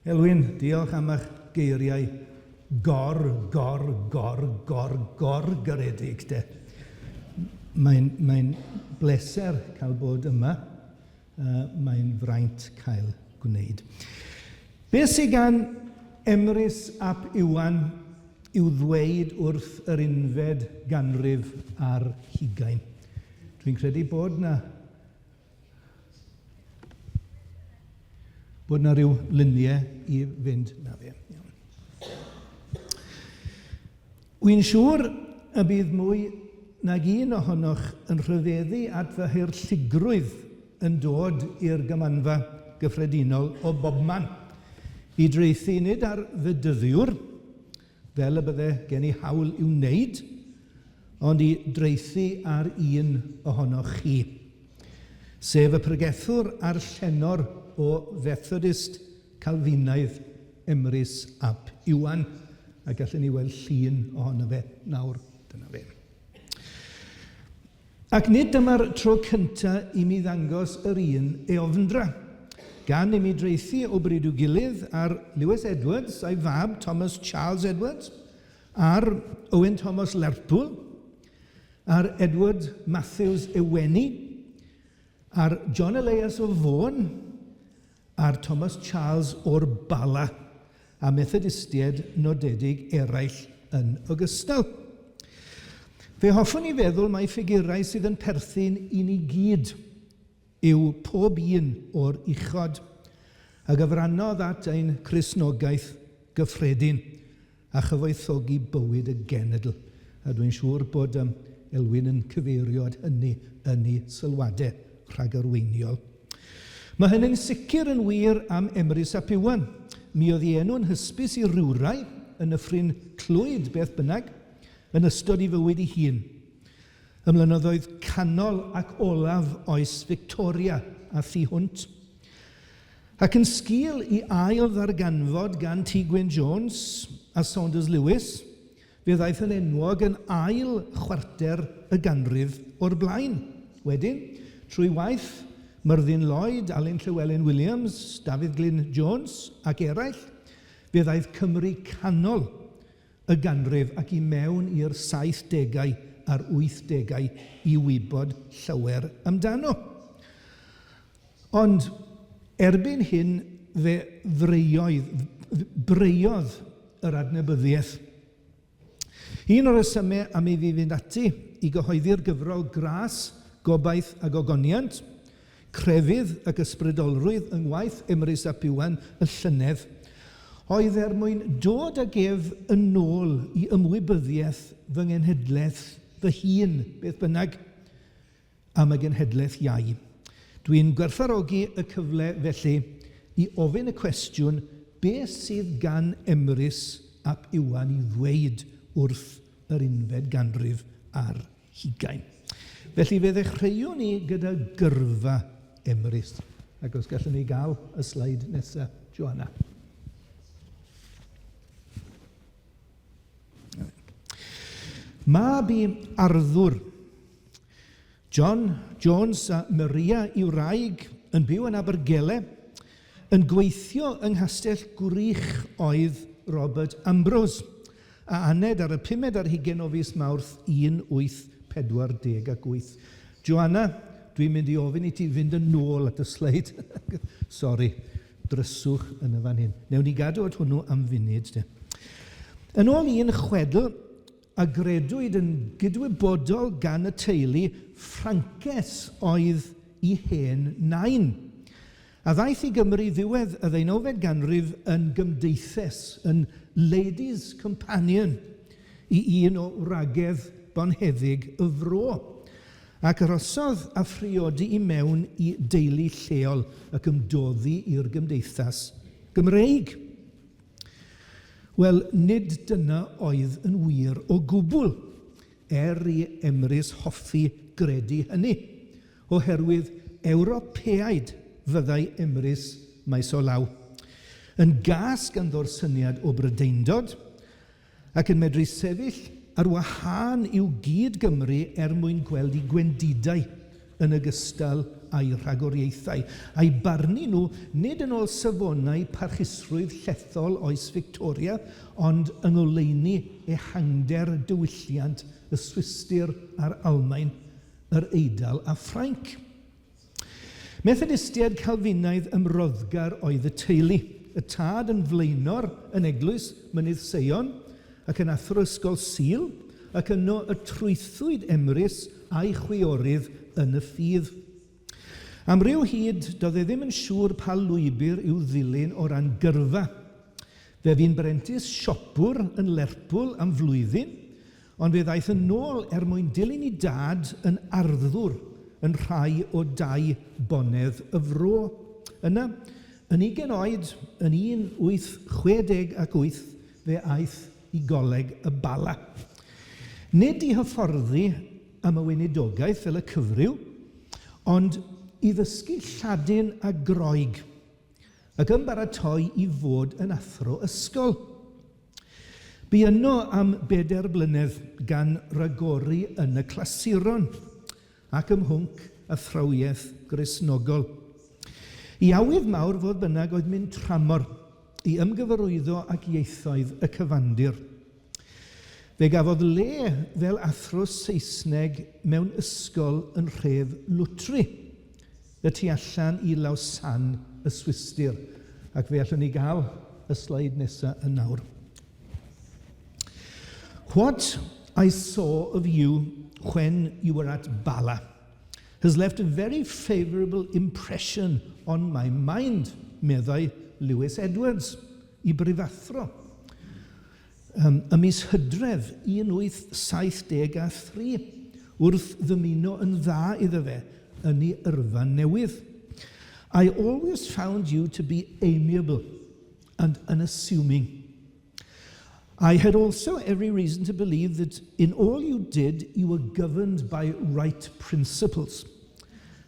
Elwyn, diolch am eich geiriau gor, gor, gor, gor, gor garedig de. Mae'n mae bleser cael bod yma. Uh, mae'n fraint cael gwneud. Beth sydd gan Emrys ap Iwan i'w ddweud wrth yr unfed ganrif ar hugain? Dwi'n credu bod na Bod 'na ryw luniau i fynd na fe. Iawn. Wy'n siŵr y bydd mwy nag un ohonoch yn rhyfeddu at fy haerllugrwydd yn dod i'r Gymanfa Gyffredinol o bobman i draethu nid ar fedyddiwr, fel y bydde gen i hawl i'w wneud, ond i draethu ar un ohonoch chi, sef y pregethwr a'r llenor o Fethodist Calfinaidd Emrys ap Iwan, a gallwn ni weld llun ohono fe nawr. Dyna fe. Ac nid dyma'r tro cyntaf i mi ddangos yr un eofndra, gan i mi draethu o bryd i'w gilydd ar Lewis Edwards a'i fab Thomas Charles Edwards, ar Owen Thomas Lerpwl, ar Edward Matthews Eweni, ar John Elias o Fôn, ar Thomas Charles o'r Bala, a Methodistiaid nodedig eraill yn ogystal. Fe hoffwn i feddwl mai ffigurau sydd yn perthyn i ni gyd yw pob un o'r uchod, a gyfrannodd at ein Cristnogaeth gyffredin a chyfoethogi bywyd y genedl, a dwi'n siŵr bod Elwyn yn cyfeirio at hynny yn ei sylwadau rhagarweiniol. Mae hynny'n sicr yn wir am Emrys ap Iwan. Mi oedd ei enw'n hysbys i rywrai yn Nyffryn Clwyd, beth bynnag, yn ystod ei fywyd ei hun, ym mlynyddoedd canol ac olaf oes Victoria a thu hwnt. Ac yn sgil i ail ddarganfod gan T Gwyn Jones a Saunders Lewis, fe ddaeth yn enwog yn ail chwarter y ganrif o'r blaen. Wedyn, trwy waith Myrddin Lloyd, Alun Llywelyn Williams, Dafydd Glyn Jones ac eraill, fe ddaeth Cymru canol y ganrif ac i mewn i'r saithdegau a'r wythdegau i wybod llawer amdano. Ond erbyn hyn fe freuoedd, breuodd yr adnabyddiaeth. Un o'r rhesymau am i fi fynd ati i gyhoeddi'r gyfrol Gras, Gobaith a Gogoniant, Crefydd ac Ysbrydolrwydd yng ngwaith Emrys ap Iwan y llynedd, oedd er mwyn dod ag ef yn ôl i ymwybyddiaeth fy nghenhedlaeth fy hun, beth bynnag. am y genhedlaeth iau. Dwi'n gwerthfawrogi y cyfle felly i ofyn y cwestiwn beth sydd gan Emrys ap Iwan i ddweud wrth yr unfed ganrif ar hugain? Felly fe ddechreuwn ni gyda gyrfa Emrys, ac os gallwn ni gael y sleid nesaf, Joanna. Mab i Arthur John Jones a Maria i wraig yn byw yn Abergele, yn gweithio yng Nghastell Gwrych oedd Robert Ambrose, a aned ar y pumed ar hugain o fis Mawrth 1848. Joanna, dwi'n mynd i ofyn i ti fynd yn ôl at y sleid. Sori, dryswch yn y fan hyn. Newn ni gadw at hwnnw am funud, de. Yn ôl un chwedl, a gredwyd yn gydwybodol gan y teulu Ffrances oedd i hen nain, a ddaeth i Gymru ddiwedd y ddeunawfed ganrif yn gymdeithes, yn ladies companion i un o wragedd bonheddig y fro, ac arhosodd a phriodi i mewn i deulu lleol ac ymdoddi i'r gymdeithas Gymreig. Wel, nid dyna oedd yn wir o gwbl, er i Emrys hoffi gredu hynny, oherwydd Ewropeaid fyddai Emrys maes o law. Yn gas ganddo'r syniad o Brydeindod, ac yn medru sefyll ar wahân i'w gyd-Gymry er mwyn gweld eu gwendidau yn ogystal a'i rhagoriaethau, a'u barnu nhw nid yn ôl safonau parchusrwydd llethol oes Victoria, ond yng ngoleuni ehangder diwylliant y Swistir a'r Almaen, yr Eidal a Ffrainc. Methodistiaid Calfinaidd ymroddgar oedd y teulu, y tad yn flaenor yn eglwys Mynydd Seion ac yn athro ysgol Sul, ac yno y trwythwyd Emrys a'i chwiorydd yn y ffydd. Am ryw hyd, doedd e ddim yn siŵr pa lwybr i'w ddilyn o ran gyrfa. Fe fu'n brentis siopwr yn Lerpwl am flwyddyn, Ond fe ddaeth yn ôl er mwyn dilyn i dad yn arddwr yn rhai o dai bonedd y fro. Yna, yn ugain oed, yn 1868, fe aeth i Goleg y Bala. Nid i hyfforddi am y weinidogaeth fel y cyfryw, ond i ddysgu Lladin a Groeg, ac ymbaratoi i fod yn athro ysgol. Bu yno am bedair blynedd gan ragori yn y clasuron ac ym mhwnc athrawiaeth Gristnogol. Ei awydd mawr, fodd bynnag, oedd mynd tramor i ymgyfarwyddo ag ieithoedd y cyfandir. Fe gafodd le fel athro Saesneg mewn ysgol yn nhref Lutry, y tu allan i Lausanne, y Swistir, ac fe allwn ni gael y sleid nesa yn nawr. What I saw of you when you were at Bala has left a very favourable impression on my mind, meddai Lewis Edwards i brifathro. Ym mis Hydref 1873, wrth ddymuno yn dda iddo fe yn ei yrfa newydd. I always found you to be amiable and unassuming. I had also every reason to believe that in all you did you were governed by right principles.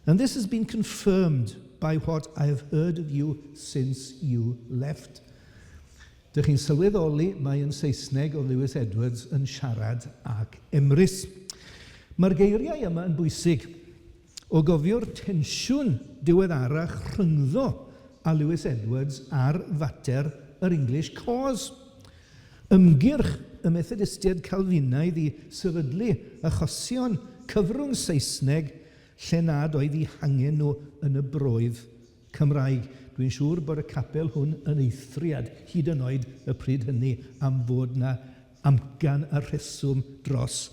And this has been confirmed by what I have heard of you since you left. Dych chi'n sylweddoli mai yn Saesneg oedd Lewis Edwards yn siarad ag Emrys. Mae'r geiriau yma yn bwysig, o gofio'r tensiwn diweddarach rhyngddo a Lewis Edwards ar fater yr English Cause. Ymgyrch y Methodistiaid Calfinaidd i sefydlu achosion cyfrwng Saesneg lle nad oedd eu hangen nhw yn y broedd Cymraeg. Dwi'n siŵr bod y capel hwn yn eithriad, hyd yn oed y pryd hynny, am fod 'na amcan a rheswm dros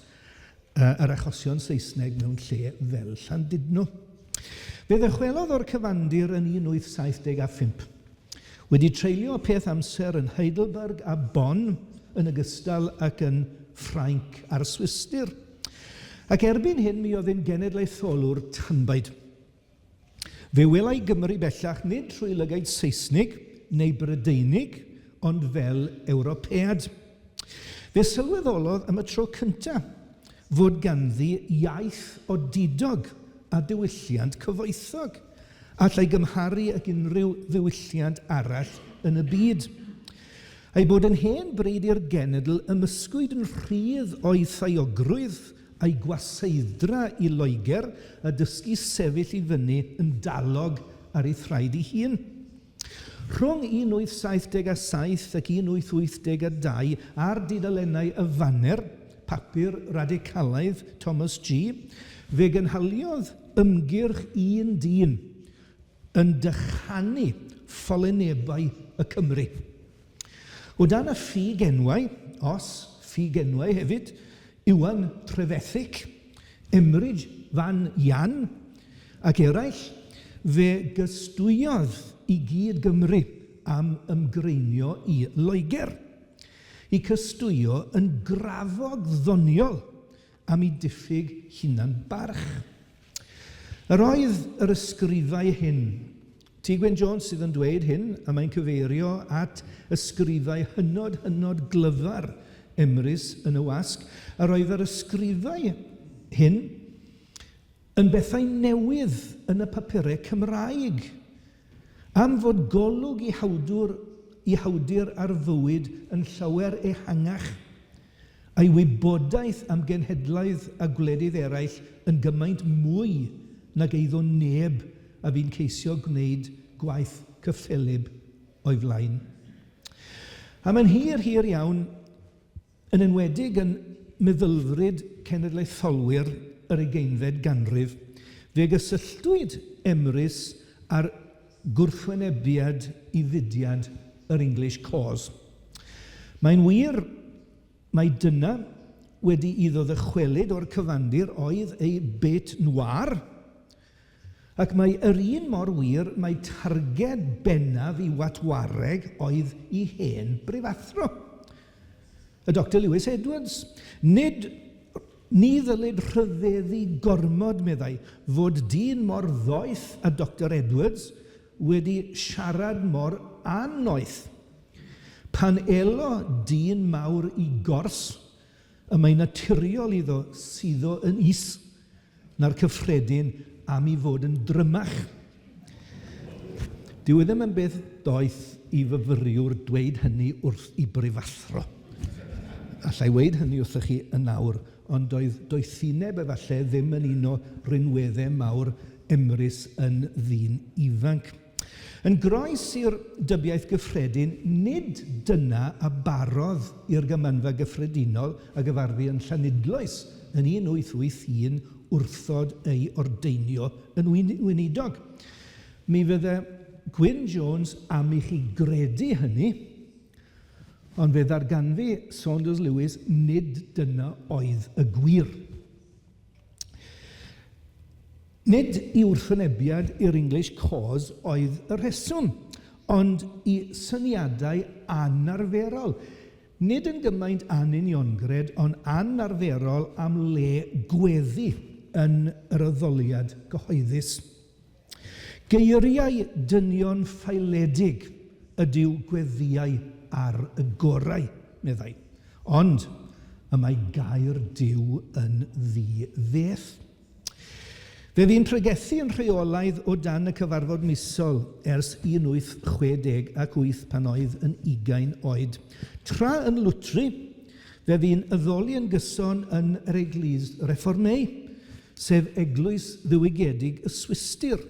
yr achosion Saesneg mewn lle fel Llandudno. Fe ddychwelodd o'r cyfandir yn 1875. Wedi treulio peth amser yn Heidelberg a Bonn yn ogystal ac yn Ffrainc a'r Swistir. Ac erbyn hyn mi oedd e'n genedlaetholwr tanbaid. Fe welai Gymru bellach nid trwy lygaid Seisnig neu Brydeinig, ond fel Ewropead. Fe sylweddolodd am y tro cyntaf fod ganddi iaith odidog a diwylliant cyfoethog, allai gymharu ag unrhyw ddiwylliant arall yn y byd. Ei bod yn hen bryd i'r genedl ymysgwyd yn rhydd o'i thaeogrwydd a'i gwaseidd-dra i Loegr a dysgu sefyll i fyny yn dalog ar ei thraed ei hun. Rhwng 1877 ac 1882 ar dudalennau Y Faner, papur radicalaidd Thomas Gee, fe gynhaliodd ymgyrch un dyn yn dychanu ffolinebau y Cymry. O dan y ffug enwau, os ffug enwau hefyd, Iwan Trevithick, Emrys Van Jan ac eraill, fe gystwyodd i gyd Gymru am ymgreinio i Loegr. I cystwyo yn grafog ddoniol am eu diffyg hunan-barch. Yr oedd yr ysgrifau hyn, T. Gwyn Jones sydd yn dweud hyn, a mae'n cyfeirio at ysgrifau hynod, hynod glyfar Emrys yn y wasg, yr oedd yr ysgrifau hyn yn bethau newydd yn y papurau Cymraeg, am fod golwg i hawdwr, i hawdur ar fywyd yn llawer ehangach. A'i wybodaeth am genhedlaeth a gwledydd eraill yn gymaint mwy nag eiddo neb a fu'n ceisio gwneud gwaith cyffelyb o'i flaen. A mae'n hir, hir iawn, yn enwedig yn meddylfryd cenedlaetholwyr yr ugeinfed ganrif, fe gysylltwyd Emrys â'r gwrthwynebiad i fudiad yr English Cause. Mae'n wir mai dyna, wedi iddo ddychwelyd o'r cyfandir, oedd ei bête noire, Ac mae yr un mor wir mai targed bennaf i watwareg oedd i hen brifathro, y Doctor Lewis Edwards. Nid Ni ddylid rhyfeddu gormod, meddai, fod dyn mor ddoeth â Doctor Edwards wedi siarad mor annoeth. Pan elo dyn mawr i gors, y mae naturiol iddo suddo yn is na'r cyffredin am i fod yn drymach. Dyw e ddim yn beth doeth i fyfyriwr dweud hynny wrth i brifathro. Alla i weud hynny wrthych chi yn awr, ond doedd doethineb efallai ddim yn un o rinweddau mawr Emrys yn ddyn ifanc. Yn groes i'r dybiaeth gyffredin, nid dyna a barodd i'r Gymanfa Gyffredinol a gyfarfu yn Llanidloes yn 1881 wrthod ei ordeinio yn weinidog. Mi fydde Gwyn Jones am i chi gredu hynny, ond fe ddarganfu Saunders Lewis nid dyna oedd y gwir. Nid i wrthwynebiad i'r English Cause oedd y rheswm, ond i syniadau anarferol, nid yn gymaint anuniongred, ond anarferol am le gweddi yn yr addoliad gyhoeddus. Geiriau dynion ffaeledig ydyw gweddïau ar y gorau, meddai. Ond y mae gair Duw yn ddi-feth. Fe fu'n pregethu yn rheolaidd o dan y Cyfarfod Misol ers 1860 ac wyth pan oedd yn ugain oed. Tra yn Lwtri, fe fu'n addoli yn gyson yn yr Église Réformée, sef eglwys ddiwygiedig y Swistir,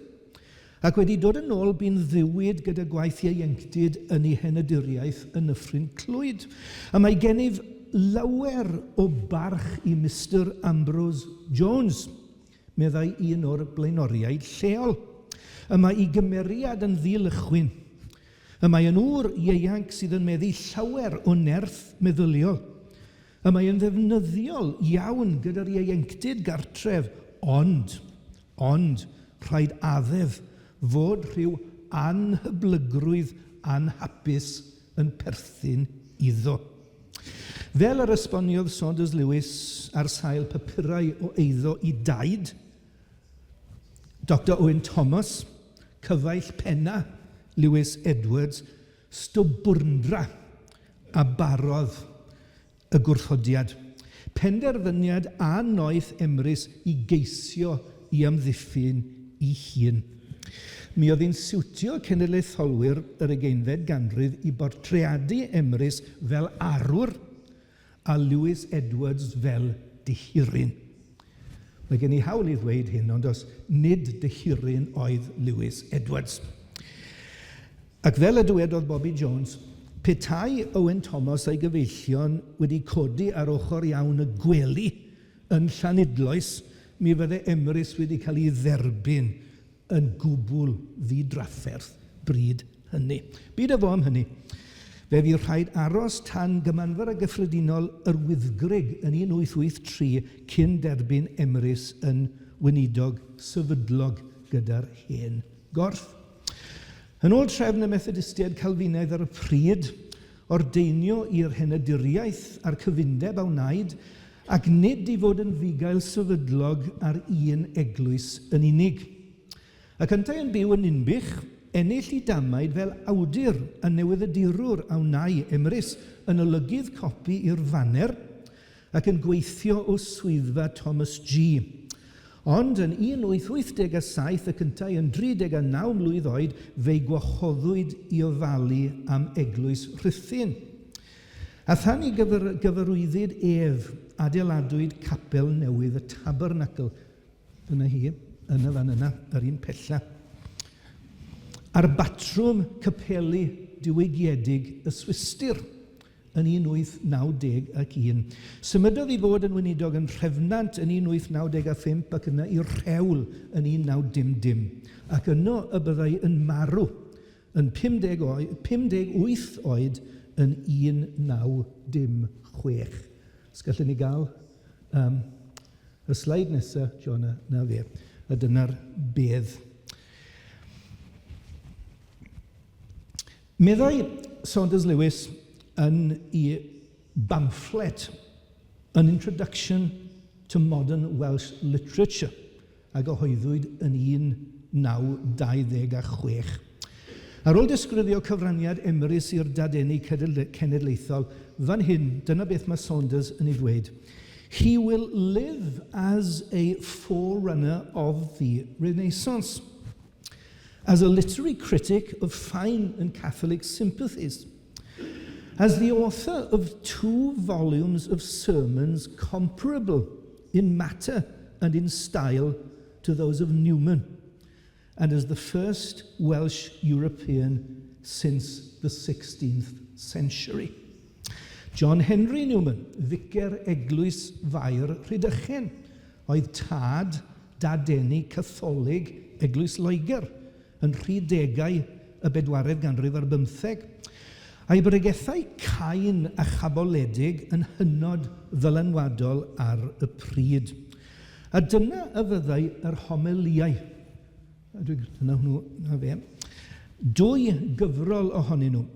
ac wedi dod yn ôl bu'n ddiwyd gyda gwaith ieuenctid yn ei henaduriaeth yn Nyffryn Clwyd. A mae gennyf lawer o barch i Mister Ambrose Jones, meddai un o'r blaenoriaid lleol. Y mae ei gymeriad yn ddi-lychwyn. Y mae yn ŵr ieuanc sydd yn meddu llawer o nerth meddyliol. Y mae yn ddefnyddiol iawn gyda'r ieuenctid gartref, ond, ond, rhaid addef fod rhyw anhyblygrwydd anhapus yn perthyn iddo. Fel yr esboniodd Saunders Lewis ar sail papurau o eiddo i daid, Doctor Owen Thomas, cyfaill penna Lewis Edwards, stwbwrndra a barodd y gwrthodiad. Penderfyniad annoeth Emrys i geisio i amddiffyn i hun. Mi oedd hi'n siwtio cenedlaetholwyr yr ugeinfed ganrif i bortreadu Emrys fel arwr a Lewis Edwards fel dihiryn. Mae gen i hawl i ddweud hyn, ond os nid dihiryn oedd Lewis Edwards. Ac fel y dywedodd Bobi Jones, petai Owen Thomas a'i gyfeillion wedi codi ar ochr iawn y gwely yn Llanidloes, mi fydde Emrys wedi cael ei dderbyn yn gwbl ddi-drafferth bryd hynny. Bid a fo am hynny. Fe fu rhaid aros tan Gymanfa Gyffredinol yr Wyddgrug yn 1883 cyn derbyn Emrys yn weinidog sefydlog gyda'r hen gorff. Yn ôl trefn y Methodistiaid Calfinaidd ar y pryd, ordeinio i'r henaduriaeth a'r cyfundeb a wnaed, ac nid i fod yn fugail sefydlog ar un eglwys yn unig. Ac yntau yn byw yn Ninbych, ennill i damaid fel awdur a newyddiadurwr a wnâi Emrys yn olygydd copi i'r Faner, ac yn gweithio o swyddfa Thomas Gee. Ond yn 1887, ac yntau yn 39 mlwydd oed, fe'i gwahoddwyd i ofalu am eglwys Rhuthun. A than i gyfarwyddyd ef, adeiladwyd capel newydd y Tabernacl. Dyna hi, yn y fan yna, yr un pella. Ar batrwm capeli diwygiedig y Swistir yn 1891. Symudodd i fod yn weinidog yn Nhrefnant yn 1895 ac yna i'r Rhewl yn 1900, ac yno y byddai yn marw yn 58 oed yn 1906. Os gallwn ni gael um, y sleid nesaf, Jonah, na fe, a dyna'r bedd. Meddai Saunders Lewis yn ei bamfflet An Introduction to Modern Welsh Literature, a gyhoeddwyd yn 1926. Ar ôl disgrifio cyfraniad Emrys i'r dadeni cenedlaethol, fan hyn, dyna beth mae Saunders yn ei ddweud, He will live as a forerunner of the Renaissance, as a literary critic of fine and Catholic sympathies, as the author of two volumes of sermons comparable in matter and in style to those of Newman, and as the first Welsh European since the 16th century. John Henry Newman, ficer Eglwys Fair Rhydychen, oedd tad dadeni Catholig Eglwys Loegr yn rhidegau y bedwaredd ganrif ar bymtheg, a'i bregethau cain a chaboledig yn hynod ddylanwadol ar y pryd. A dyna a fyddai yr homelïau. A dwi'n dyna hwnnw, na fe. Dwy gyfrol ohonyn nhw,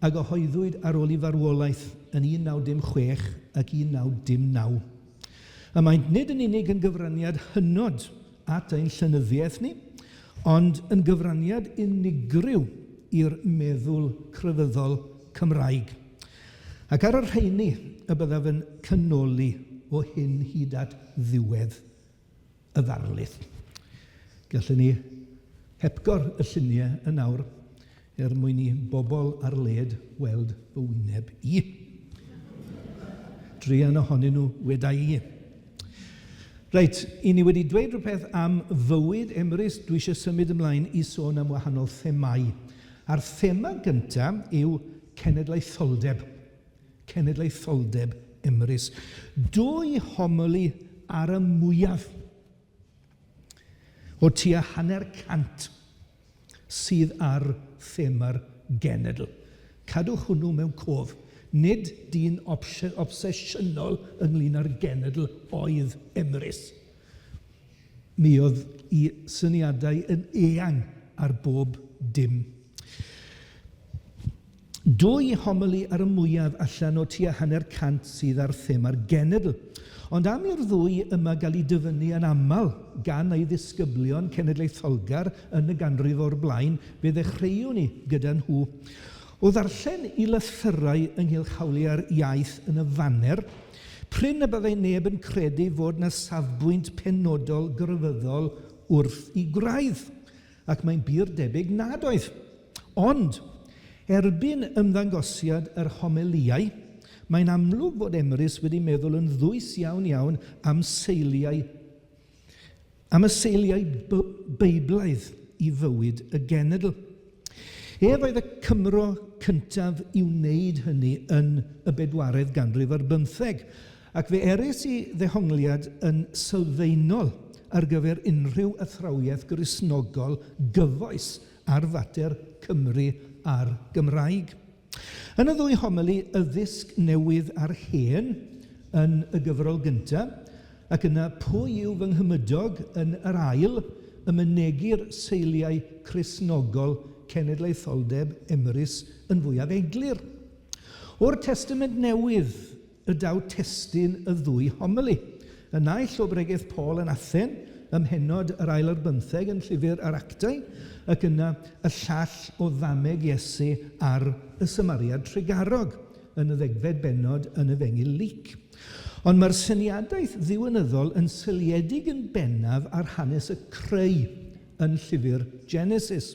a gyhoeddwyd ar ôl ei farwolaeth yn 1906 ac 1909. Y maent nid yn unig yn gyfraniad hynod at ein llenyddiaeth ni, ond yn gyfraniad unigryw i'r meddwl crefyddol Cymraeg. Ac ar y rheini y byddaf yn canoli o hyn hyd at ddiwedd y ddarlith. Gallwn ni hepgor y lluniau yn awr er mwyn i bobl ar led weld fy wyneb i. Druan ohonyn nhw weda i. Reit, i ni wedi dweud rhywbeth am fywyd Emrys, dwi eisiau symud ymlaen i sôn am wahanol themâu. A'r thema gyntaf yw cenedlaetholdeb. Cenedlaetholdeb Emrys. Dwy homily ar y mwyaf o tua hanner cant sydd ar thema'r genedl. Cadwch hwnnw mewn cof. Nid dyn obsesiynol ynglŷn â'r genedl oedd Emrys. Mi oedd i syniadau yn eang ar bob dim. Dwy homily ar y mwyaf allan o tua hanner cant sydd ar thema'r genedl. Ond am i'r ddwy yma gael eu dyfynnu yn aml gan ei ddisgyblion cenedlaetholgar yn y ganrif o'r blaen, fe ddechreuwn ni gyda nhw. O ddarllen i lythyrau ynghylch hawliau'r iaith yn y Faner, prin y byddai neb yn credu fod 'na safbwynt penodol grefyddol wrth i gwraidd. Ac mae'n bur debyg nad oedd. Ond, erbyn ymddangosiad yr homelïau, mae'n amlwg fod Emrys wedi meddwl yn ddwys iawn iawn am seiliau am y seiliau Beiblaidd i fywyd y genedl. Ef oedd y Cymro cyntaf i wneud hynny yn y bedwaredd ganrif ar bymtheg, Ac fe erys i ddehongliad yn sylfaenol ar gyfer unrhyw athrawiaeth Gristnogol gyfoes ar fater Cymru a'r Gymraeg. Yn y ddwy homili Addysg Newydd a'r Hen yn y gyfrol gyntaf, ac yna Pwy yw fy nghymydog yn yr ail, y mynegir seiliau Cristnogol cenedlaetholdeb Emrys yn fwyaf eglur. O'r Testament Newydd y daw testun y ddwy homili, y naill o bregeth Paul yn Athen, ym mhennod yr ail ar bymtheg yn Llyfr yr Actau, ac yna y llall o ddameg Iesu ar y Samariad Trugarog yn y ddegfed bennod yn Efengyl Luc. Ond mae'r syniadaeth ddiwinyddol yn seiliedig yn bennaf ar hanes y creu yn Llyfr Genesis.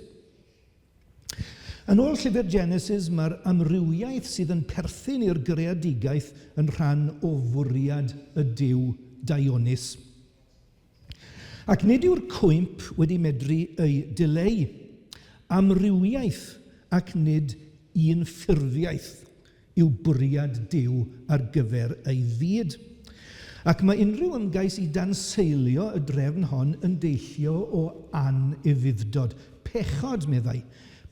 Yn ôl Llyfr Genesis, mae'r amrywiaeth sydd yn perthyn i'r greadigaeth yn rhan o fwriad y Duw daionus. Ac nid yw'r cwymp wedi medru ei dileu. Amrywiaeth ac nid unffurfiaeth yw bwriad Duw ar gyfer ei fyd. Ac mae unrhyw ymgais i danseilio y drefn hon yn deillio o anufudd-dod. Pechod, meddai.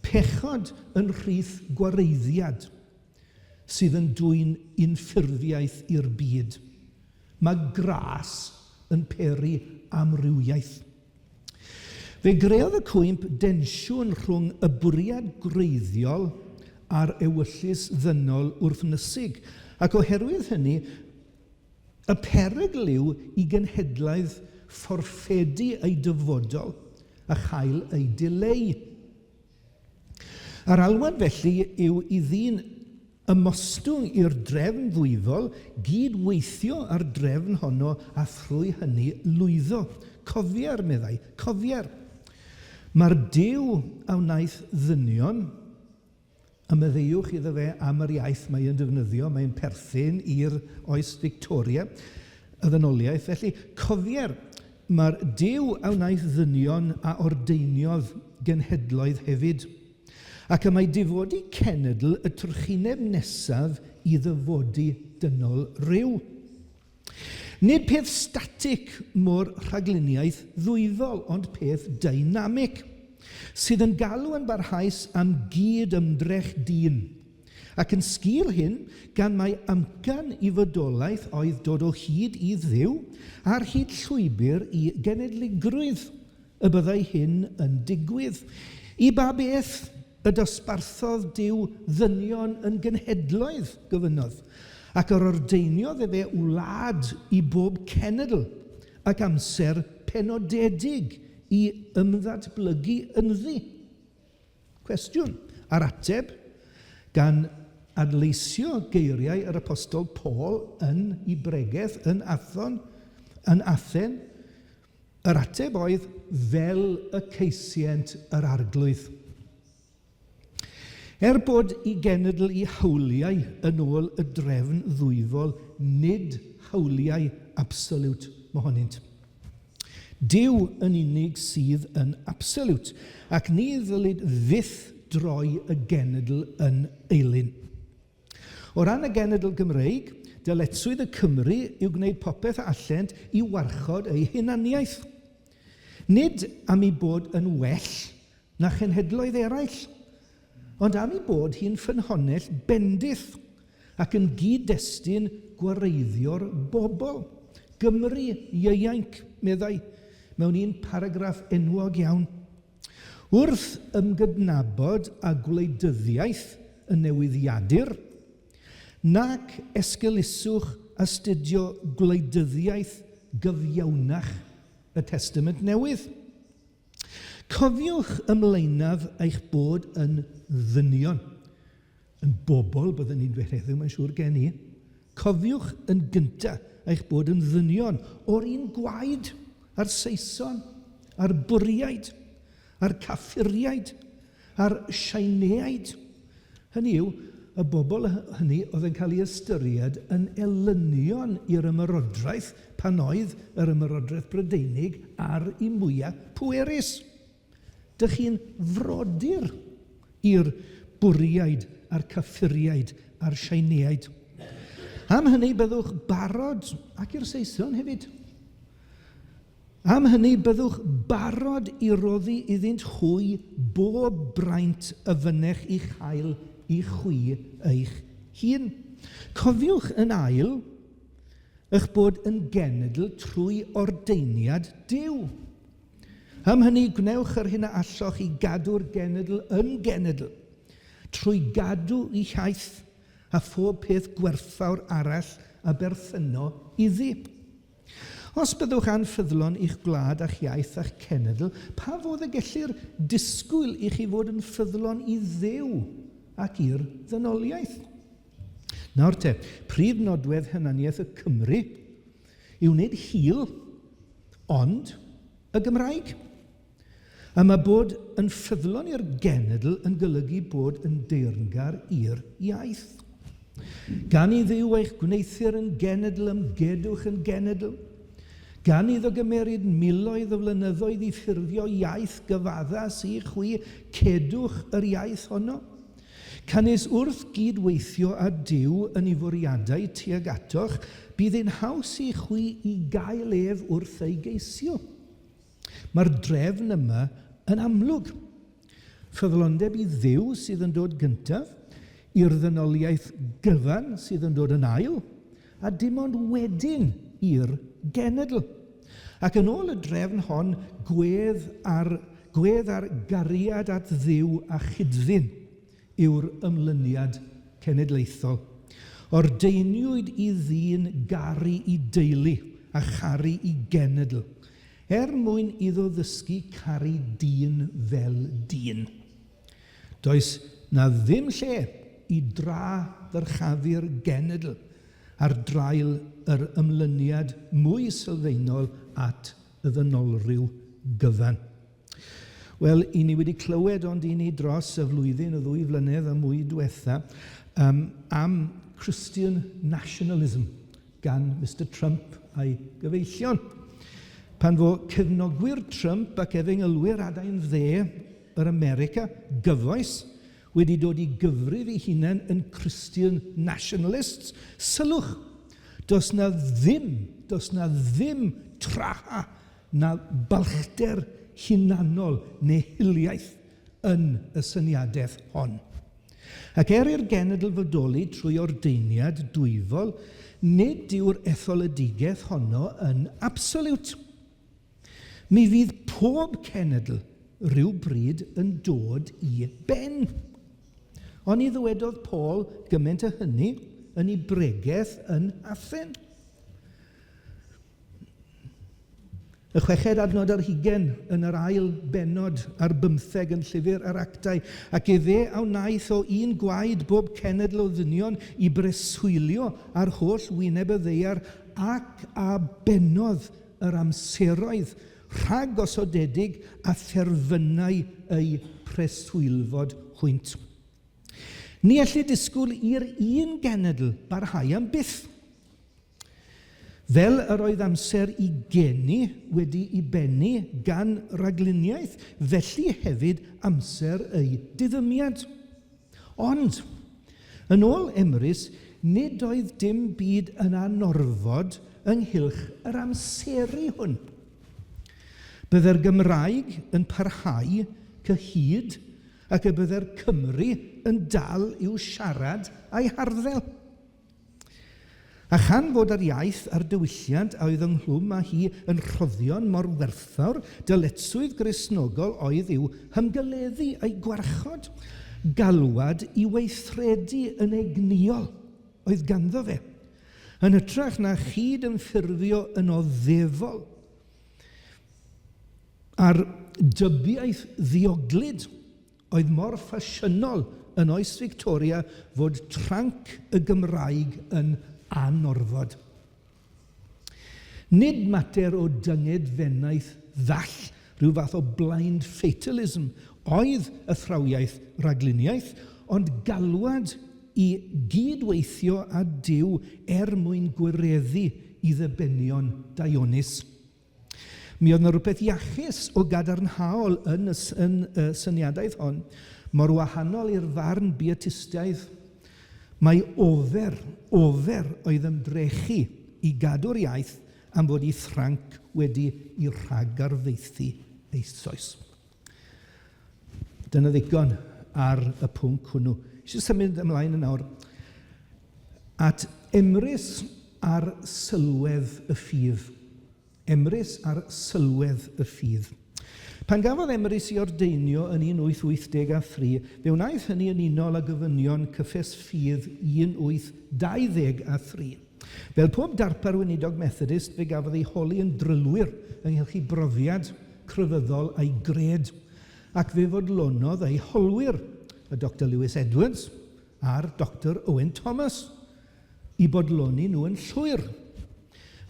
Pechod yn rhith gwareiddiad sydd yn dwyn unffurfiaeth i'r byd. Mae gras yn peri amrywiaeth. Fe greodd y cwymp densiwn rhwng y bwriad gwreiddiol a'r ewyllys ddynol wrthnysig, ac oherwydd hynny, y perygl yw i genhedlaeth fforffedu ei dyfodol a chael ei dileu. Yr alwad felly yw i ddyn ymostwng i'r drefn ddwyfol, gyd-weithio â'r drefn honno a thrwy hynny lwyddo. Cofier, meddai, cofier. Mae'r Duw a wnaeth ddynion, a maddeuwch iddo fe am yr iaith mae e'n defnyddio, mae'n perthyn i'r oes Victoria, y ddynoliaeth. Felly, cofier, mae'r Duw a wnaeth ddynion a ordeiniodd genhedloedd hefyd. Ac y mae difodi cenedl y trychineb nesaf i ddyfodi dynol ryw. Nid peth statig mo'r rhagluniaeth ddwyfol, ond peth dynamig, sydd yn galw yn barhaus am gyd-ymdrech dyn. Ac yn sgil hyn, gan mai amcan i fodolaeth oedd dod o hyd i Dduw, ar hyd llwybr i genedligrwydd, y byddai hyn yn digwydd. I ba beth y dosbarthodd Duw ddynion yn genhedloedd? gofynnodd. Ac yr ordeiniodd efe wlad i bob cenedl, ac amser penodedig i ymddatblygu ynddi. Cwestiwn. A'r ateb, gan adleisio geiriau yr Apostol Paul yn ei bregeth yn Athon, yn Athen, Yr ateb oedd, Fel y ceisient yr Arglwydd. Er bod i genedl i hawliau yn ôl y drefn ddwyfol, nid hawliau absoliwt mohonynt. Duw yn unig sydd yn absoliwt, ac ni ddylid fyth droi y genedl yn eilun. O ran y genedl Gymreig, dyletswydd y Cymry yw gwneud popeth a allent i warchod eu hunaniaeth. Nid am ei bod yn well na chenhedloedd eraill, ond am ei bod hi'n ffynhonnell bendith ac yn gyd-destun gwareiddio'r bobl. Gymru ieuainc, meddai, mewn un paragraff enwog iawn. Wrth ymgydnabod â gwleidyddiaeth y newyddiadur, nac esgeuluswch astudio gwleidyddiaeth gyfiawnach y Testament Newydd. Cofiwch ymlaenaf eich bod yn ddynion, yn bobl, byddwn i'n dweud heddiw, mae'n siŵr gen i. Cofiwch yn gyntaf eich bod yn ddynion o'r un gwaed â'r Saeson, a'r Bwriaid, a'r Caffuriaid, a'r Siaineaid. Hynny yw, y bobl hynny oedd yn cael eu ystyried yn elynion i'r ymerodraeth pan oedd yr ymerodraeth Brydeinig ar ei mwyaf pwerus. Dych chi'n frodyr i'r Bwriaid a'r Caffuriaid a'r Siaineaid. Am hynny byddwch barod, ac i'r Saeson hefyd. Am hynny byddwch barod i roddi iddynt hwy bob braint y fynnech i chael i chwi eich hun. Cofiwch yn ail, eich bod yn genedl trwy ordeiniad Duw. Am hynny, gwnewch yr hyn a alloch i gadw'r genedl yn genedl, trwy gadw ei hiaith a phob peth gwerthfawr arall a berthyno iddi. Os byddwch anffyddlon i'ch gwlad a'ch iaith a'ch cenedl, pa fodd y gellir disgwyl i chi fod yn ffyddlon i Dduw ac i'r ddynoliaeth? Nawr te, prif nodwedd hunaniaeth y Cymry yw nid hil, ond y Gymraeg. A mae bod yn ffyddlon i'r genedl yn golygu bod yn deyrngar i'r iaith. Gan i Dduw eich gwneuthur yn genedl, ymgedwch yn genedl. Gan iddo gymeryd miloedd o flynyddoedd i ffurfio iaith gyfaddas i chwi, cedwch yr iaith honno. Canys wrth gyd-weithio â Duw yn ei fwriadau tuag atoch, bydd yn haws i chwi i gael ef wrth ei geisio. Mae'r drefn yma yn amlwg. Ffyddlondeb i Dduw sydd yn dod gyntaf, i'r ddynoliaeth gyfan sydd yn dod yn ail, a dim ond wedyn i'r genedl. Ac yn ôl y drefn hon, gwedd ar, gwedd ar gariad at Dduw a chyd-ddyn yw'r ymlyniad cenedlaethol. Ordeiniwyd i ddyn garu i deulu a charu i genedl, er mwyn iddo ddysgu caru dyn fel dyn. Does 'na ddim lle i dra-ddyrchafu'r genedl ar draul yr ymlyniad mwy sylfaenol at y ddynolryw gyfan. Wel, i ni wedi clywed ond i ni dros y flwyddyn, y ddwy flynedd a mwy diwetha, um, am Christian nationalism gan Mister Trump a'i gyfeillion. Pan fo cefnogwyr Trump ac efengylwyr adain dde yr America gyfoes wedi dod i gyfrif eu hunain yn Christian nationalists, sylwch, does 'na ddim, does 'na ddim traha na balchder hunanol neu hiliaeth yn y syniadaeth hon. Ac er i'r genedl fodoli trwy ordeiniad dwyfol, nid yw'r etholedigaeth honno yn absoliwt. Mi fydd pob cenedl ryw bryd yn dod i ben. Oni ddywedodd Paul gymaint â hynny yn ei bregeth yn Athen? Y chweched adnod ar hugain yn yr ail bennod ar bymtheg yn Llyfr yr Actau, Ac efe a wnaeth o un gwaed bob cenedl o ddynion i breswylio ar holl wyneb y ddaear, ac a bennodd yr amseroedd rhag-osodedig a therfynau eu preswylfod hwynt. Ni ellid disgwyl i'r un genedl barhau am byth. Fel yr oedd amser i geni wedi i bennu gan ragluniaeth, felly hefyd amser ei diddymiad. Ond, yn ôl Emrys, nid oedd dim byd yn anorfod ynghylch yr amseru hwn. Bydde'r Gymraeg yn parhau cyhyd ac y bydde'r Cymry yn dal i'w siarad a'i harddel. A chan fod yr iaith a'r diwylliant a oedd ynghlwm â hi yn rhoddion mor werthfawr, dyletswydd Gristnogol oedd i'w hymgeleddu a'i gwarchod. Galwad i weithredu yn egnïol oedd ganddo fe, yn hytrach na chyd-ymffurfio yn oddefol â'r dybiaeth ddioglyd oedd mor ffasiynol yn oes Victoria fod tranc y Gymraeg yn anorfod. Nid mater o dyngedfennaeth ddall, rhyw fath o blind fatalism, oedd athrawiaeth Rhagluniaeth, ond galwad i gyd-weithio â Duw er mwyn gwireddu i ddibenion daionus. Mi oedd 'na rywbeth iachus o gadarnhaol yn y, yn y syniadaeth hon, mor wahanol i'r farn bietistaidd. Mae ofer, ofer oedd ymdrechu i gadw'r iaith am fod ei thranc wedi i rhagarfaethu eisoes. Dyna ddigon ar y pwnc hwnnw. Eisiau symud ymlaen yn awr at Emrys ar sylwedd y ffydd. Emrys ar sylwedd y ffydd. Pan gafodd Emrys ei ordeinio yn 1883, fe wnaeth hynny yn unol â gofynion Cyffes Ffydd 1823. Fel pob darpar weinidog Methodist, fe gafodd ei holi yn drylwyr ynghylch ei brofiad crefyddol a'i gred, ac fe fodlonodd ei holwyr, y Doctor Lewis Edwards a'r Doctor Owen Thomas, i bodloni nhw yn llwyr.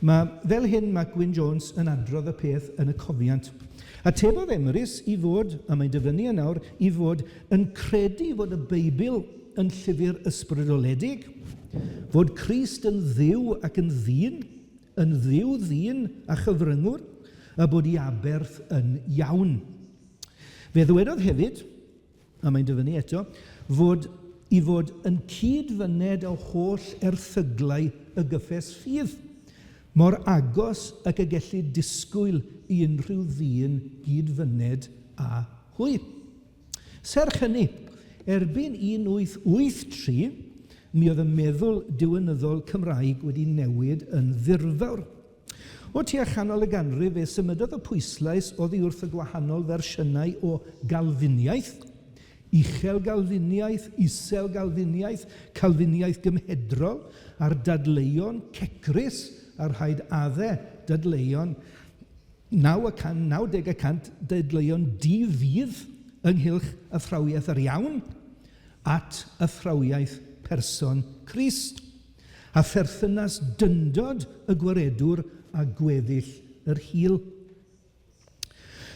Mae, fel hyn mae Gwyn Jones yn adrodd y peth yn y cofiant. Atebodd Emrys i fod, a mae'n dyfynnu yn awr, i fod yn credu fod y Beibl yn llyfr ysbrydoledig, fod Crist yn Dduw ac yn ddyn, yn dduw ddyn a chyfryngwr, a bod ei aberth yn iawn. Fe ddywedodd hefyd, a mae'n dyfynnu eto, fod i fod yn cyd-fyned â holl erthyglau y gyffes ffydd, mor agos ag y gellid disgwyl i unrhyw ddyn gyd-fyned â hwy. Serch hynny, erbyn 1883, mi oedd y meddwl diwinyddol Cymraeg wedi newid yn ddirfawr. O tua chanol y ganrif fe symudodd y pwyslais oddi wrth y gwahanol fersiynau o Galfiniaeth, Uchel Galfiniaeth, Isel Galfiniaeth, Calfiniaeth Gymhedrol, a'r dadleuon cecrus a rhaid adde dadleuon 90 y cant dadleuon di-fudd ynghylch athrawiaeth yr iawn at athrawiaeth person Crist. A pherthynas dyndod y Gwaredwr â gweddill yr hil.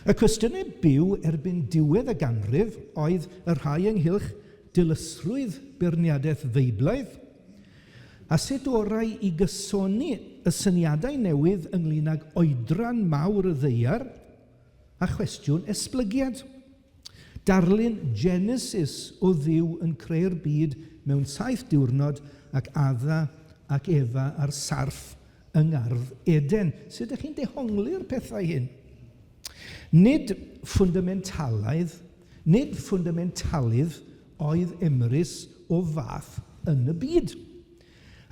Y cwestiynau byw erbyn diwedd y ganrif oedd y rhai ynghylch dilysrwydd beirniadaeth Feiblaidd, a sut orau i gysoni y syniadau newydd ynglŷn ag oedran mawr y ddaear a chwestiwn esblygiad. Darlun Genesis o Dduw yn creu'r byd mewn saith diwrnod ac Adda ac Efa ar sarff yng Ngardd Eden. Sut ydych chi'n dehongli'r pethau hyn? Nid ffwndamentalaidd, nid ffwndamentalydd oedd Emrys o fath yn y byd.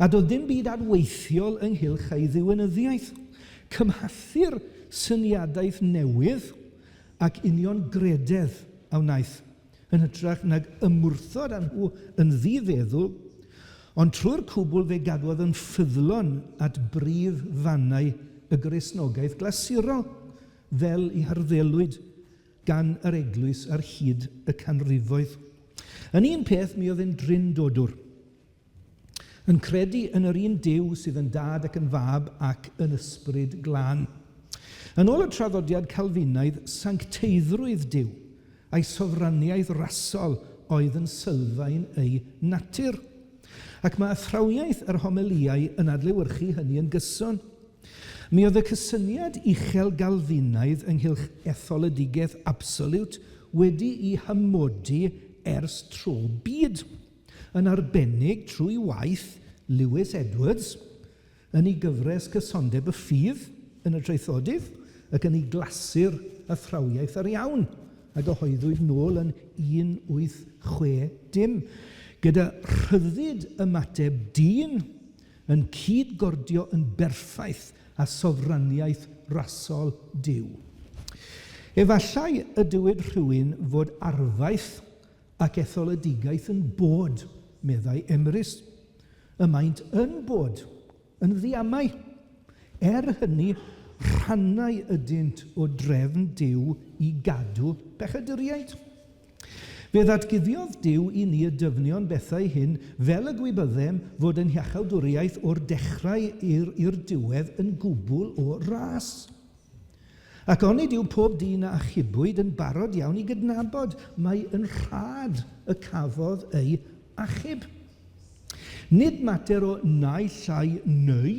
A doedd dim byd adweithiol ynghylch ei ddiwinyddiaeth. Cymhathu'r syniadaeth newydd ac uniongrededd a wnaeth, yn hytrach nag ymwrthod â nhw yn ddi-feddwl, ond trwy'r cwbl fe gadwodd yn ffyddlon at brif fannau y Gristnogaeth glasurol, fel y'i harddelwyd gan yr Eglwys ar hyd y canrifoedd. Yn un peth, mi oedd e'n drindodwr. Yn credu yn yr un Duw sydd yn Dad ac yn Fab ac yn Ysbryd Glân. Yn ôl y traddodiad Calfinaidd, sancteiddrwydd Duw a'i sofraniaeth rasol oedd yn sylfaen ei natur. Ac mae athrawiaeth yr homelïau yn adlewyrchu hynny yn gyson. Mi oedd y cysyniad uchel Galfinaidd ynghylch etholedigaeth absoliwt wedi'i hymodi ers tro byd. yn arbennig trwy waith Lewis Edwards yn ei gyfres Cysondeb y Ffydd yn y Traethodydd ac yn ei glasur Athrawiaeth yr Iawn a gyhoeddwyd nôl yn 1860, gyda rhyddid ymateb dyn yn cyd-gordio yn berffaith â sofraniaeth rasol Duw. Efallai y dywed rhywun fod arfaeth Ac etholedigaeth yn bod, meddai Emrys. Y maent yn bod, yn ddiamau. Er hynny, rhannau ydynt o drefn Duw i gadw pechaduriaid. Fe ddatguddiodd Duw i ni y dyfnion bethau hyn fel y gwybyddem fod ein hiachawdwriaeth o'r dechrau i'r diwedd yn gwbl o ras. Ac onid yw pob dyn a achubwyd yn barod iawn i gydnabod mai yn rhad y cafodd ei achub? Nid mater o naill ai neu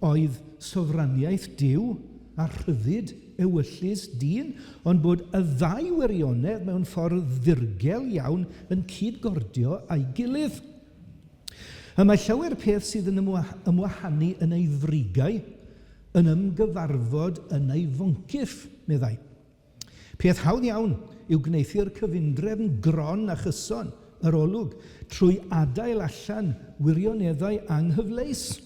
oedd sofraniaeth Duw a rhyddid ewyllys dyn, ond bod y ddau wirionedd mewn ffordd ddirgel iawn yn cyd-gordio â'i gilydd. Y mae llawer peth sydd yn ymwahanu yn ei frigau, yn ymgyfarfod yn ei foncyff, meddai. Peth hawdd iawn yw gwneuthur cyfundrefn gron a chyson yr olwg trwy adael allan wirioneddau anghyfleus.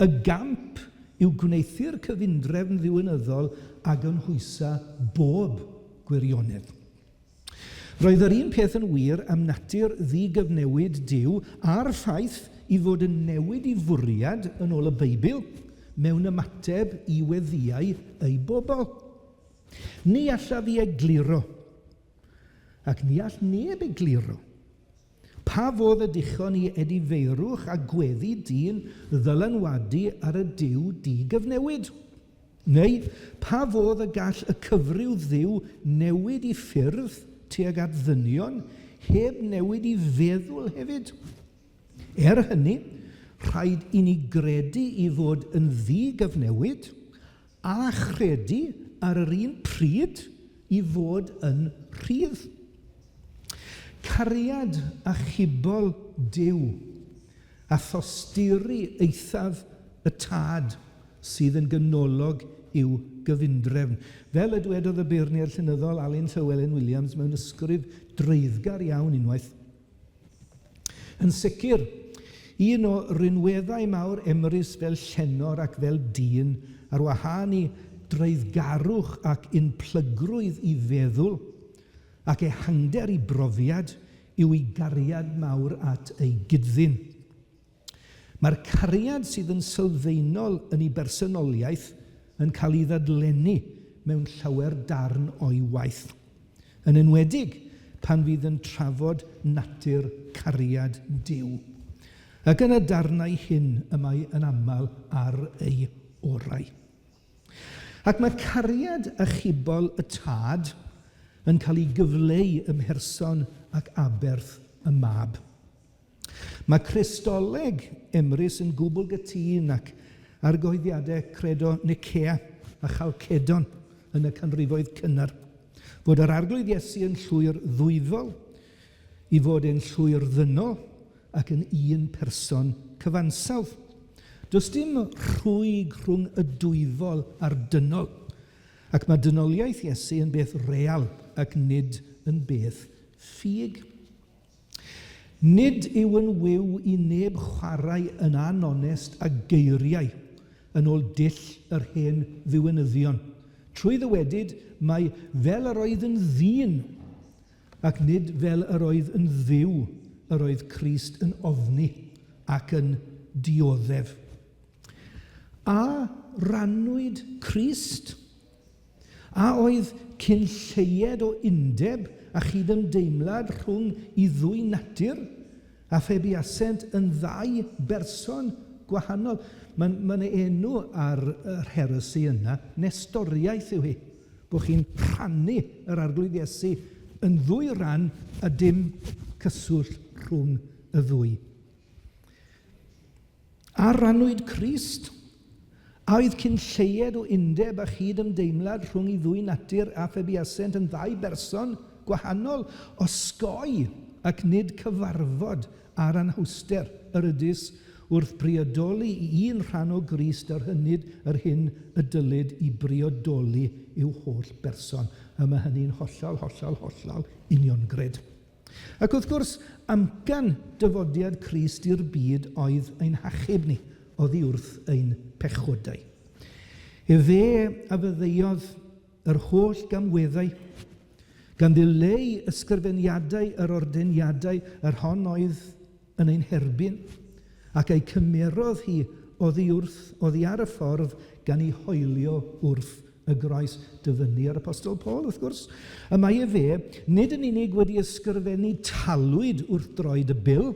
Y gamp yw gwneuthur cyfundrefn ddiwinyddol a gynhwysa bob gwirionedd. Roedd yr un peth yn wir am natur ddi-gyfnewid Duw a'r ffaith i fod yn newid i fwriad yn ôl y Beibl mewn ymateb i weddïau ei bobl. Ni allaf i egluro, ac ni all neb egluro, pa fodd y dichon i edifeirwch a gweddi dyn ddylanwadu ar y Duw di-gyfnewid. Neu, pa fodd y gall y cyfryw Dduw newid i ffyrdd tuag at ddynion heb newid i feddwl hefyd? Er hynny, Rhaid i ni gredu i fod yn ddi-gyfnewid a chredu ar yr un pryd i fod yn rhydd. Cariad achubol Duw a thosturi eithaf y Tad sydd yn ganolog i'w gyfundrefn. Fel y dwedodd y beirniad llenyddol Alun Llywelyn Williams mewn ysgrif dreiddgar iawn unwaith, Yn sicr, un o rinweddau mawr Emrys fel llenor ac fel dyn, ar wahân i dreiddgarwch ac unplygrwydd i feddwl, ac ehangder i brofiad, yw ei gariad mawr at ei gyd-ddyn. Mae'r cariad sydd yn sylfaenol yn ei bersonoliaeth yn cael ei ddadlennu mewn llawer darn o'i waith, yn enwedig pan fydd yn trafod natur cariad Duw. Ac yn y darnau hyn y mae yn aml ar ei orau. Ac mae cariad achubol y Tad yn cael ei gyfleu ym mherson ac aberth y Mab. Mae Cristoleg Emrys yn gwbl gytûn ac argyhoeddiadau Credo Nicea a Chalcedon yn y canrifoedd cynnar, fod yr Arglwydd Iesu yn llwyr ddwyfol, i fod e'n llwyr ddynol ac yn un person cyfansawdd. Does dim rhwyg rhwng y dwyfol a'r dynol, ac mae dynoliaeth Iesu yn beth real ac nid yn beth ffug. Nid yw yn wiw i neb chwarae yn anonest â geiriau yn ôl dull yr hen ddiwinyddion, trwy ddywedyd mai fel yr oedd yn ddyn, ac nid fel yr oedd yn Dduw, yr oedd Crist yn ofni ac yn dioddef. A rannwyd Crist? A oedd cyn lleied o undeb a chydymdeimlad rhwng y ddwy natur, a phe buasent yn ddau berson gwahanol? Mae'n ma 'na enw ar yr heresi yna, Nestoriaeth yw hi, bod chi'n rhannu yr Arglwydd Iesu yn ddwy ran a dim cyswllt rhwng y ddwy. A rannwyd Crist? A oedd cyn lleied o undeb a chyd-ymdeimlad rhwng i ddwy natur a phe buasent yn ddau berson gwahanol, osgoi ac nid cyfarfod â'r anhawster yr ydys wrth briodoli i un rhan o Grist yr hynyd yr hyn y dylid i briodoli i'w holl berson. Y mae hynny'n hollol, hollol, hollol uniongred. Ac wrth gwrs, amcan dyfodiad Crist i'r byd oedd ein hachub ni oddi wrth ein pechodau. Efe a faddeuodd yr holl gamweddau, gan ddileu ysgrifeniadau yr ordeiniadau yr hon oedd yn ein herbyn, ac a'i cymerodd hi oddi wrth, oddi ar y ffordd, gan ei hoelio wrth y groes. Dyfynnu yr Apostol Paul, wrth gwrs. Y mae efe, nid yn unig wedi ysgrifennu talwyd wrth droed y bil,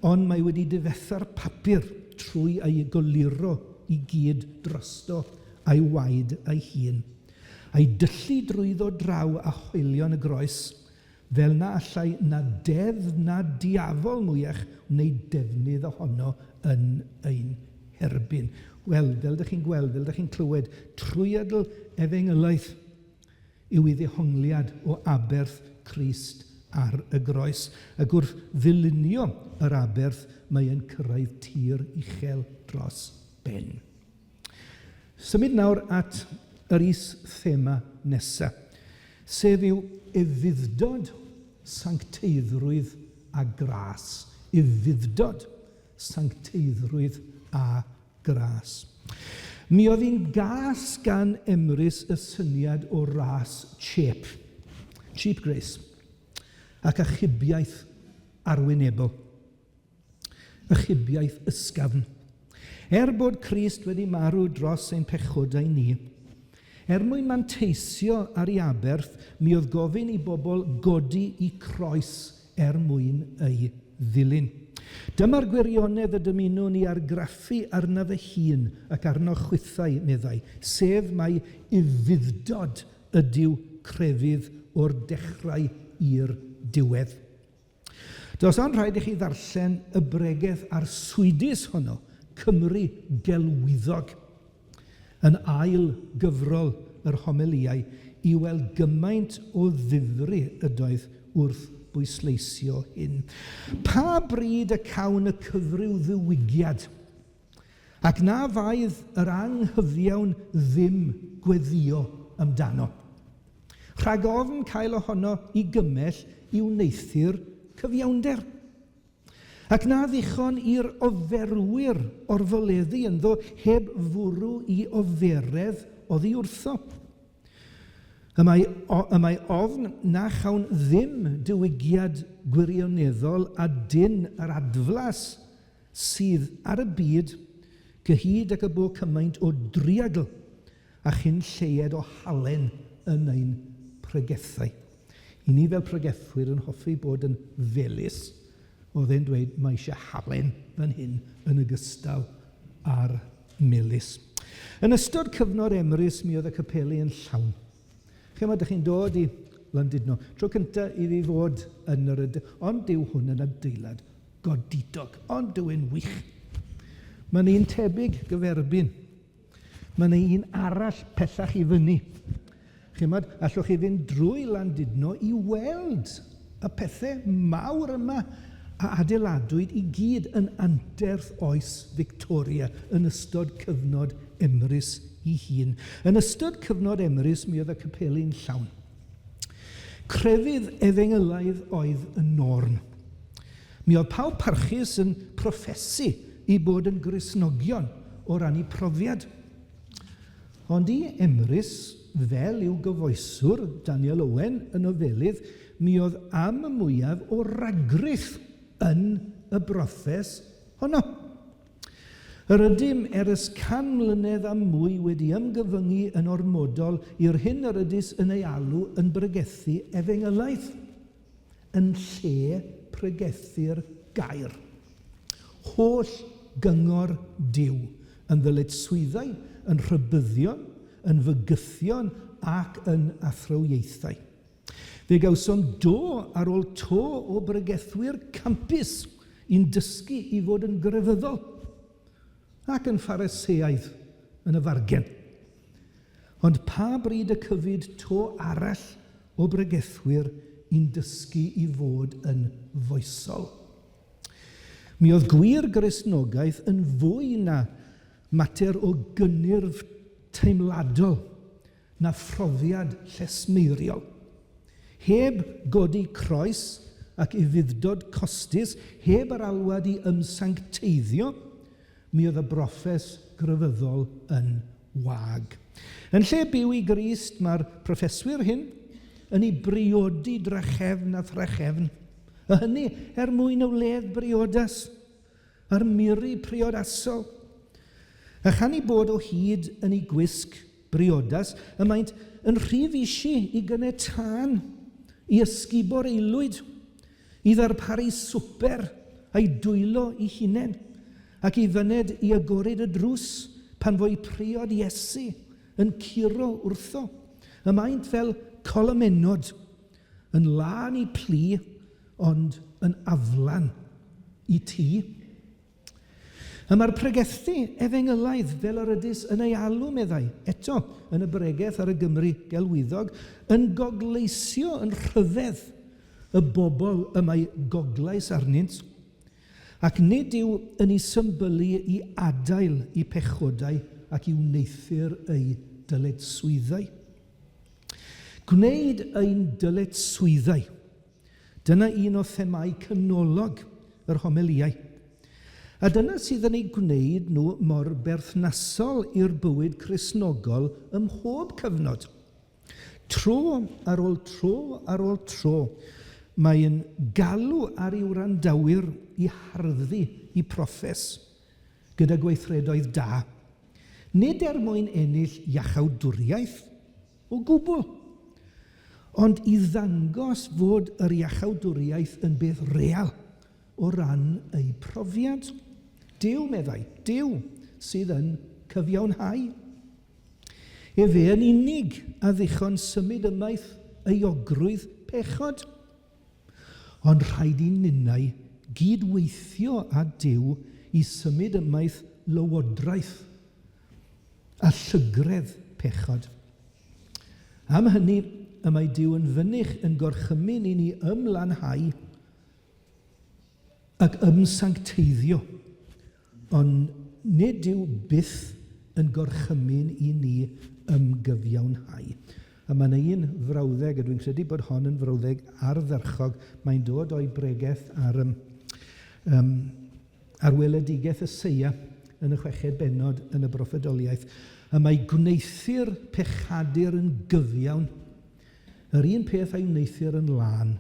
ond mae wedi difetha'r papur trwy ei goluro i gyd drosto a'i waed ei hun, a'i dyllu drwyddo draw a hoelion y groes, fel na allai na deddf na diafol mwyach wneud defnydd ohono yn ein herbyn. Wel, fel dych chi'n gweld, fel dych chi'n clywed, trwyadl efengylaeth yw ei ddehongliad o aberth Crist ar y groes, ac wrth ddylunio yr aberth mae e'n cyrraedd tir uchel dros ben. Symud nawr at yr is-thema nesa, sef yw ufudd-dod, sancteiddrwydd a gras. Ufudd-dod, sancteiddrwydd a gras. Mi oedd hi'n gas gan Emrys y syniad o ras chêp, cheap grace, ac achubiaeth arwynebol. Achubiaeth ysgafn. Er bod Crist wedi marw dros ein pechodau ni, er mwyn manteisio ar ei aberth, mi oedd gofyn i bobl godi i croes er mwyn ei ddilyn. Dyma'r gwirionedd y dymunwn i argraffu arnaf fy hun ac arnoch chwithau, meddai, sef mai ufudd-dod ydyw crefydd o'r dechrau i'r diwedd. Does ond rhaid i chi ddarllen y bregeth arswydus honno, Cymru Gelwyddog, yn ail gyfrol yr homilïau i weld gymaint o ddifri ydoedd wrth bwysleisio hyn. Pa bryd y cawn y cyfryw ddiwygiad? Ac na faedd yr anghyfiawn ddim gweddïo amdano. Rhag ofn cael ohono i gymell i wneuthur cyfiawnder. Ac na ddichon i'r oferwyr orfoleddu ynddo heb fwrw i oferedd oddi wrtho. Y mae, y mae ofn na chawn ddim diwygiad gwirioneddol a dyn yr adflas sydd ar y byd, cyhyd ag y bo cymaint o driagl a chyn lleied o halen yn ein pregethau. I ni fel pregethwyr yn hoffi bod yn felys, oedd e'n dweud mae eisiau halen fan hyn yn ogystal â'r melys. Yn ystod cyfnod Emrys mi oedd y capeli yn llawn. Chimod, dych chi'n dod i Landudno. Tro cynta i fi fod yn yr adeilad, ond dyw hwn yn adeilad godidog, ond dyw e'n wych. Mae'n un tebyg gyferbyn. Mae'n un arall pellach i fyny. Chimod, allwch chi fynd drwy Landudno i weld y pethau mawr yma a adeiladwyd i gyd yn anterth oes Victoria yn ystod cyfnod Emrys 'i hun. Yn ystod cyfnod Emrys mi oedd y capeli'n llawn. Crefydd efengylaidd oedd y norm. Mi oedd pawb parchus yn proffesu eu bod yn Gristnogion o ran eu profiad. Ond i Emrys, fel i'w gyfoeswr, Daniel Owen, y nofelydd, mi oedd am y mwyaf o ragrith yn y broffes honno. Yr ydym er ys 100 mlynedd a mwy wedi ymgyfyngu yn ormodol i'r hyn yr ydys yn ei alw yn bregethu efengylaidd, yn lle pregethu'r gair. Holl gyngor Duw, yn ddyletswyddau, yn rhybuddion, yn fygythion ac yn athrawiaethau. Fe gawsom do ar ôl to o bregethwyr campus i'n dysgu i fod yn grefyddol ac yn Phariseaidd yn y fargen. Ond pa bryd y cyfyd to arall o bregethwyr i'n dysgu i fod yn foesol? Mi oedd gwir Gristnogaeth yn fwy na mater o gynnyrf teimladol na phrofiad llesmeiriol. Heb godi croes ac ufudd-dod costus, heb yr alwad i ymsancteiddio, mi oedd y broffes grefyddol yn wag. Yn lle byw i Grist, mae'r proffeswyr hyn yn ei briodi drachefn a thrachefn, a hynny er mwyn y wledd briodas. a'r miri priodasol. A chan eu bod o hyd yn eu gwisg briodas, y maent yn rhy fisi i gynnau tân, i ysgubo'r aelwyd, i ddarparu swper a'i dwylo i hunain, ac i fyned i agoryd y drws pan fo'u priod Iesu yn curo wrtho. Y maent fel colomennod, yn lân i plu, ond yn aflan i ti. Y mae'r pregethu efengylaidd, fel yr ydys yn ei alw, meddai, eto, yn y bregeth ar y Gymru gelwyddog, yn gogleisio yn rhyfedd y bobl y mae goglais arnynt, ac nid yw yn eu symbylu i adael eu pechodau ac i wneuthur eu dyletswyddau. Gwneud ein dyletswyddau. Dyna un o themâu canolog yr homilïau. A dyna sydd yn eu gwneud nhw mor berthnasol i'r bywyd Cristnogol ym mhob cyfnod. Tro ar ôl tro ar ôl tro, mae'n galw ar ei wrandawyr i harddu eu proffes gyda gweithredoedd da, nid er mwyn ennill iachawdwriaeth, O gwbl! Ond i ddangos fod yr iachawdwriaeth yn beth real o ran eu profiad. Duw, meddai, Duw sydd yn cyfiawnhau. Efe yn unig a ddichon symud ymaith euogrwydd pechod. Ond rhaid i ninnau gyd-weithio â Duw i symud ymaith lywodraeth a llygredd pechod. Am hynny, y mae Duw yn fynych yn gorchymyn i ni ymlanhau ac ymsancteiddio, ond nid yw byth yn gorchymyn i ni ymgyfiawnhau. A mae yna un frawddeg, a dwi'n credu bod hon yn frawddeg ardderchog, mae'n dod o'i bregeth ar, um, um, ar weledigaeth Eseia yn y chweched bennod yn y broffwydoliaeth. Y mae gwneuthur pechadur yn gyfiawn, yr un peth a'i wneuthur yn lân.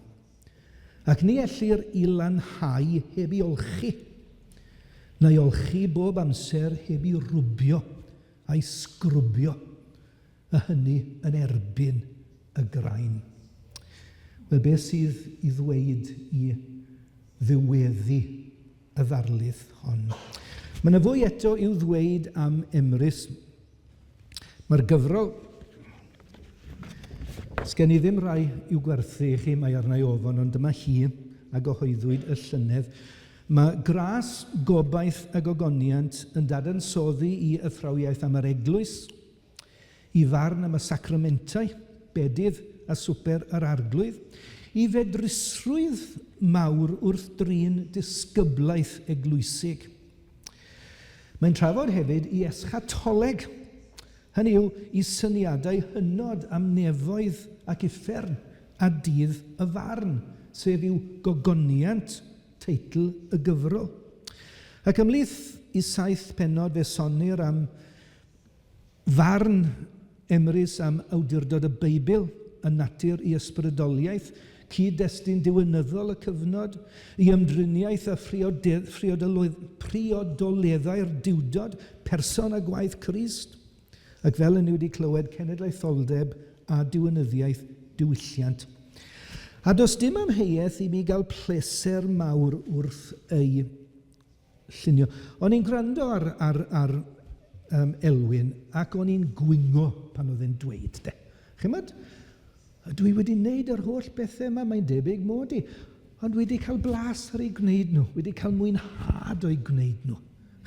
Ac ni ellir i lanhau heb i olchi, na'i olchi bob amser heb i rwbio a'i sgrwbio, a hynny yn erbyn y graen. Wel, beth sydd i ddweud i ddiweddu y ddarlith hon? Mae yna fwy eto i'w ddweud am Emrys. Mae'r gyfrol... Sgen i ddim rhai i'w gwerthu i chi, mae arna i ofon, ond dyma hi a gyhoeddwyd y llynedd. Mae Gras, Gobaith a Gogoniant yn dadansoddi i athrawiaeth am yr Eglwys, i farn am y sacramentau, bedydd a swper yr Arglwydd, i fedrusrwydd mawr wrth drin disgyblaeth eglwysig. Mae'n trafod hefyd i eschatoleg, hynny yw, i syniadau hynod am nefoedd ac uffern a dydd y farn, sef i'w gogoniant teitl y gyfrol. Ac ymhlith i saith pennod fe sonnir am Farn Emrys am awdurdod y Beibl, y natur i ysbrydoliaeth, cyd-destun diwinyddol y cyfnod, i ymdriniaeth â phriodolleddau'r Duwdod, person a gwaith Crist, ac fel y ni wedi clywed, cenedlaetholdeb a diwinyddiaeth diwylliant. A does dim amheuaeth i mi gael pleser mawr wrth ei llunio. O'n i'n gwrando ar, ar, ar um, Elwyn ac o'n i'n gwingo pan oedd e'n dweud, de. Chimod, dwi wedi wneud yr holl bethau yma, mae'n debyg mod i, ond wedi cael blas ar eu gwneud nhw, wedi cael mwynhad o'u gwneud nhw.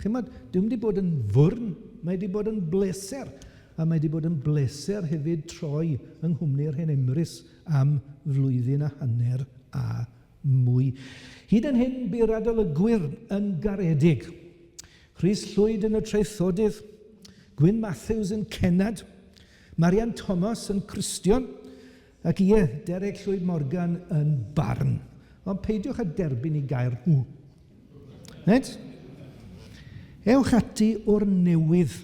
Chimod, dwi'n wedi bod yn fwrn, mae wedi bod yn bleser, a mae wedi bod yn bleser hefyd troi yng nghwmni'r hen Emrys am flwyddyn a hanner a mwy. Hyd yn hyn, bu'r adolygwyr yn garedig. Rhys Llwyd yn y Traethodydd, Gwyn Matthews yn Cennad, Marian Thomas yn Cristion, ac ie, Derek Llwyd Morgan yn Barn. Ond peidiwch â derbyn i gair nhw. Reit? Ewch ati o'r newydd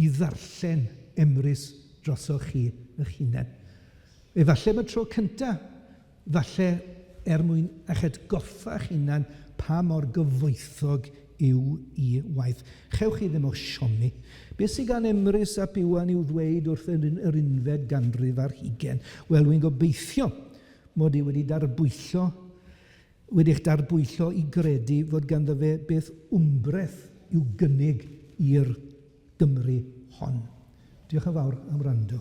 i ddarllen Emrys drosoch chi eich hunain. Efallai am y tro cyntaf, falle er mwyn eich atgoffa'ch hunan pa mor gyfoethog yw i waith. Chewch chi ddim o'ch siomi. Beth sydd gan Emrys ap Iwan i'w ddweud wrth yr unfed ganrif ar hugain? Wel, wi'n gobeithio mod i wedi darbwyllo Wedi'ch darbwyllo i gredu fod ganddo fe beth wmbreth i'w gynnig i'r Gymru hon. Diolch yn fawr am wrando.